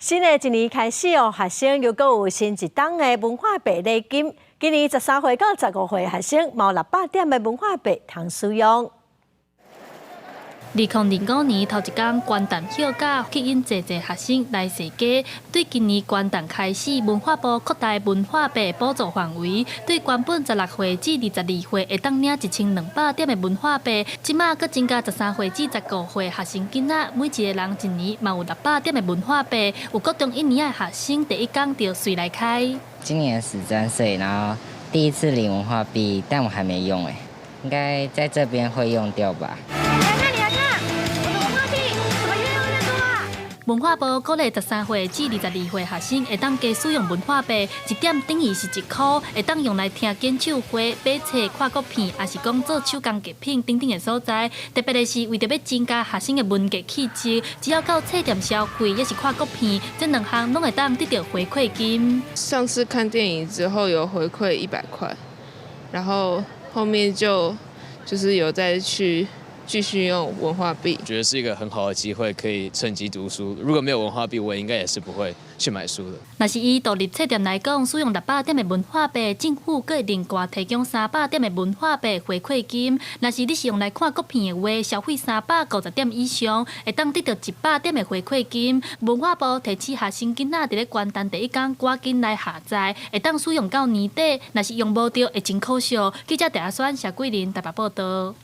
新的一年開始哦，學生又閣有新一檔的文化幣禮金。今年13歲到15歲學生，嘛有600點的文化幣通使用。2025年頭一工元旦歇假，吸引濟濟學生來踅街。對今年元旦開始，文化部擴大文化幣補助範圍，對原本16歲至22歲會當領1200點的文化幣，這馬閣增加13歲至15歲學生囡仔，每一个人一年嘛有六百點的文化幣。有國中一年的學生第一工就隨來開。今年13歲，然後第一次領文化幣，但我還沒用誒，應該在這邊會用掉吧。來看，你來看，我的文化幣怎麼越用越多啊？文化部鼓勵13歲至22歲學生會當加使用文化幣，一點等於是1箍，會當用來聽演唱會、買冊、看國片，抑是講做手工藝品等等的所在。特別的是，為著欲增加學生的文藝氣質，只要到冊店消費，抑是看國片，這兩項攏會當得著回饋金。上次看電影之後有回饋100塊，然後後面就是有再去繼續用文化幣。覺得是一個很好的機會，可以趁機讀書。如果沒有文化幣，我應該也是不會去買書的。若是以獨立冊店來講，使用六百點的文化幣，政府閣會另外提供300點的文化幣回饋金。若是你是用來看國片的話，消費350點以上，會當得著100點的回饋金。文化部提醒學生囡仔佇咧元旦第一工趕緊來下載，會當使用到年底。若是用無著，會真可惜。記者鄭阿選、謝桂林台北報導。